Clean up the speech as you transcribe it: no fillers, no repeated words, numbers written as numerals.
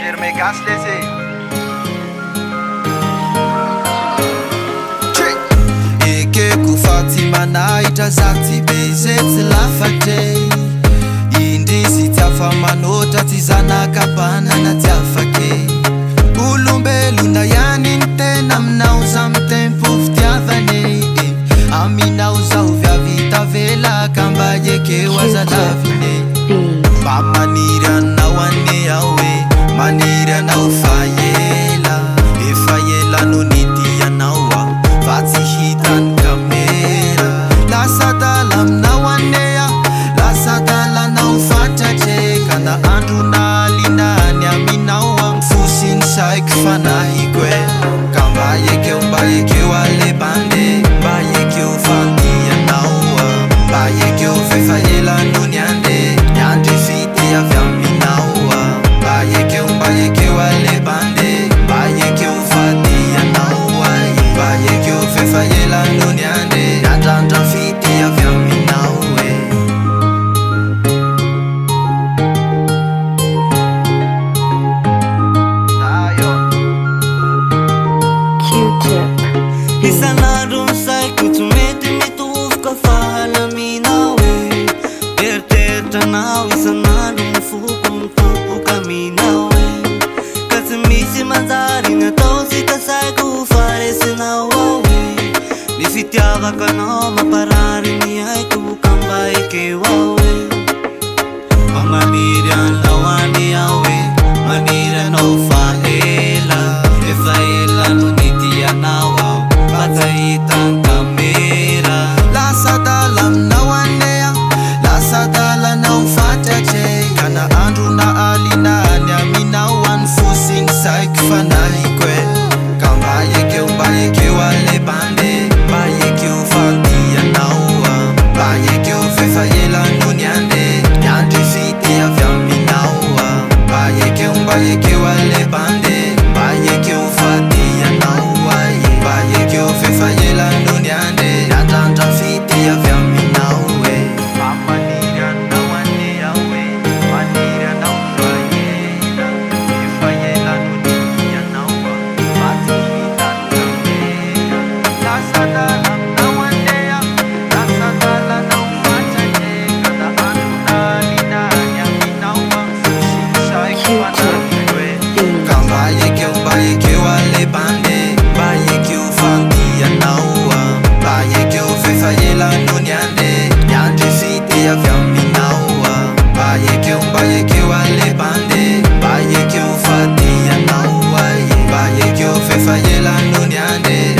Confirmé gasy lesy e! Ekeko fa tsy manahitra za tsy be ze tsy lafatra e. Indrisy tsy afa-manoatra tsy zanaka mpanana tsy afaka e. Olombelona ihany ny tena aminao za mitempo fitiavana e. Aminao zaho viavy tavela ka mba ekeo aza lavina e. Mba maniry anao anie aho e, maniry anao fa ela. Efa ela no nitia anao aho fa tsy hitan'ny kamera. Lasa adala aminao anie aho, lasa adalanao fatratra e. Ka na andro na alina ny aminao aho, ny fo sy ny saiko fanahiko e. Ka mba ekeo, mba ekeo ale bande, mba ekeo fa tia anao aho. Mba ekeo f'efa ela no niandry, niandry fitia avy aminao aho. Mba ekeo, mba ekeo ale bande, mba ekeo fa tia anao aho. Mba ekeo f'efa ela no niandry, niandrandra fitia avy aminao e. Q-tip. Isan'andro ny saiko tsy mety mitofoka fahalaminao e. Eritreritra anao isan'andro ny foko mitompoka aminao e. Ka tsy misy manjary ny atao sy kasaiko fa resinao ao e. Ny fitiavako anao mamparary ny aiko ka mba ekeo ao e. Mba maniry anao anie aho e, maniry anao fa ela. Efa ela no nitia anao aho fa tsy ahitan kamera. Lasa adala aminao anie aho, lasa adalanao fatratra e. Ka na andro na alina ny aminao aho, ny fo sy ny saiko fanahiko e. Ka mba ekeo, mba ekeo ale bande, mba ekeo fa tia anao aho. Mba ekeo f'efa ela no niandry, niandry fitia avy aminao aho. Mba ekeo, mba ekeo ale bande, mba ekeo fa tia anao aho. Mba ekeo f'efa ela no niandry, niandrandra fitia avy aminao e. Mba maniry anao anie aho e, maniry anao fa ela. Efa ela no nitia anao aho fa tsy hitan'ny kamera. Lasa adala aminao anie aho, lasa adalanao fatratra e. Ka na andro na alina ny aminao aho, ny fo sy ny saiko fanahiko e. Ka mba ekeo, mba ekeo ale bande, mba ekeo fa tia anao aho. Mba ekeo f'efa ela no niandry, niandry fitia avy aminao aho. Mba ekeo, mba ekeo ale bande, mba ekeo fa tia anao aho. Mba ekeo f'efa ela no niandry,